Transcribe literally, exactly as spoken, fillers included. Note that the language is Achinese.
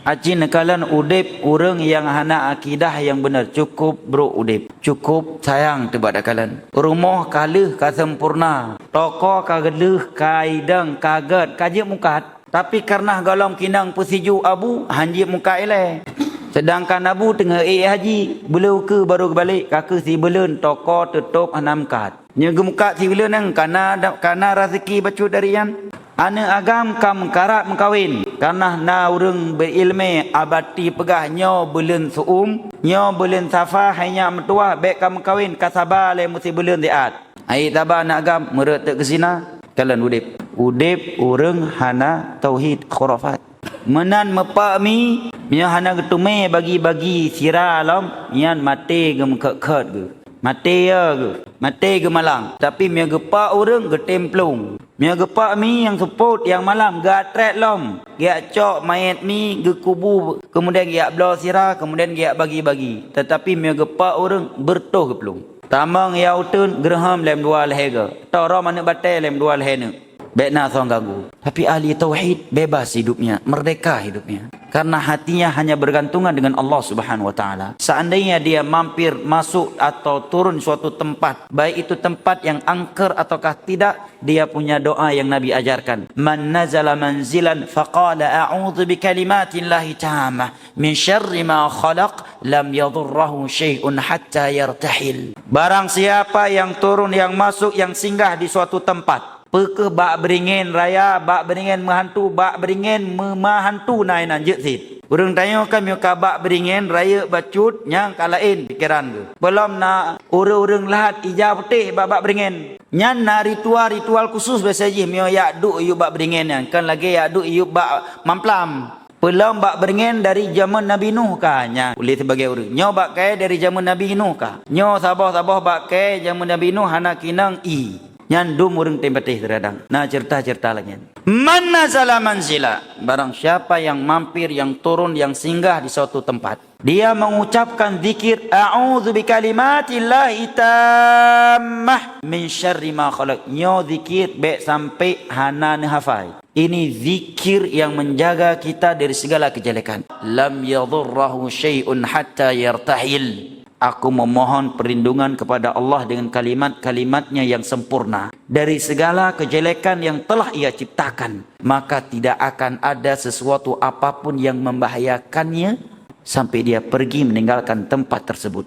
Aci neukalon udeb ureuëng nyang hana akidah nyang beuneuh, cukup brok udeb, cukup sayang teuh bak takalon. Rumoh ka lheueh ka sempurna, toko ka lheueh ka idong ka gét, ka jeuet mukat. Tapi kareuna gohlom kinong peusijuek abu, han jeuet mukat ilée. Seudangkan abu teungoh ék haji, beuleue ukeue barô geubalek, ka kheueh sibuleuen toko teutôb hana mukat. Nyoe geumukat sibuleuen nyan kana, kana raseuki bacut dari nyan. Aneuëk agam ka meukarat meukawen, kareuna na ureuëng beuiéleumé abati peugah nyoe buleuen Suum, nyoe buleuen Safa hai nyak meutuwah bék ka meukawen, ka saba lé meusibuleuen siat. Hai saba aneuëk agam meureuet teuk keusina, kalon udeb. Udeb ureuëng hana tauhid, khurafat. Meunan meupak mi, meunyoe hana geuteumé bagi-bagi sira lom, nyan maté geumeukheut-kheut geuh. Maté ya geuh, maté geumalang. Tapi meunyoe geupak ureuëng geutem plueng. Meunyoe geupak mi nyang seupôt nyang malam geuatrét lom, geujak cok manyét mi geukubu, keumudian geujak bloe sira, keumudian geujak bagi-bagi. Teutapi meunyoe geupak ureuëng beureutoh geuplueng. Tamong ya uteuen geureuhom lom dua lhée goe, toro aneuëk batée lom dua lhée neuk. Bék na soe ganggu. Tapi ahli tauhid bebas hidupnya, merdeka hidupnya. Karena hatinya hanya bergantungan dengan Allah Subhanahu wa Ta'ala. Seandainya dia mampir masuk atau turun suatu tempat, baik itu tempat yang angker ataukah tidak, dia punya doa yang Nabi ajarkan. "Man nazala manzilan faqala a'udzu bikalimatillahi tammah min syarri ma khalaq, lam yadurrahu syai'un hatta yartahil." Barang siapa yang turun, yang masuk, yang singgah di suatu tempat, peu kheueh bak beuringén raya, bak beuringén meuhantu, bak beuringén meuma hantu na inan jeuet cit. Ureuëng tanyoe kan meunyoe ka bak beuringén rayeuk bacut nyang ka laén pikeran geuh. Peulom na ureuëng-ureuëng lahat ija putéh bak, bak beuringén. Nyan na ritual-ritual khusus biasa jih meunyoe jak duek yup bak beuringén nyan, kon lagée jak duek yup bak mamplam. Peulom bak beuringén dari jameun Nabi Nuh ka nyan, ulée sibagoe ureuëng. Nyoe bak kayée dari jameun Nabi Nuh ka. Nyoe saboh-saboh bak kayée jameun Nabi Nuh hana kinong ie. Nyan dum ureuëng tem patéh teuradang. Na ceurita-ceurita lagée nyan. "Man nazala manzila," barang siapa yang mampir, yang turun, yang singgah di suatu tempat, dia mengucapkan zikir, "A'udzu bikalimatillahi tammah min syarri ma khalaq." Nyoe zikir bék sampai hana neuhafai. Ini zikir yang menjaga kita dari segala kejelekan. "Lam yadurrahu syai'un hatta yartahil." Aku memohon perlindungan kepada Allah dengan kalimat-kalimatnya yang sempurna dari segala kejelekan yang telah Ia ciptakan. Maka tidak akan ada sesuatu apapun yang membahayakannya sampai dia pergi meninggalkan tempat tersebut.